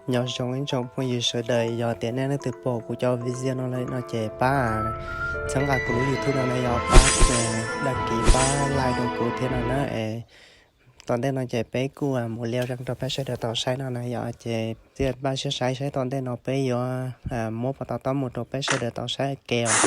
Nyob zoo ib tsoom phooj ywg sawv daws, yog tias nej leej twg pom kuv cov video no lawm no ces pab txhawb nqa kuv lub YouTube no na, yog pab đăng ký pab like rau kuv thiab no na. Tom ntej no ces peb kuj mus live rau peb sawv daws tau saib no na yom, ces tij pab siab saib saib tom ntej no peb yuav muab puas tau tab mus rau peb sawv daws tau saib ke os.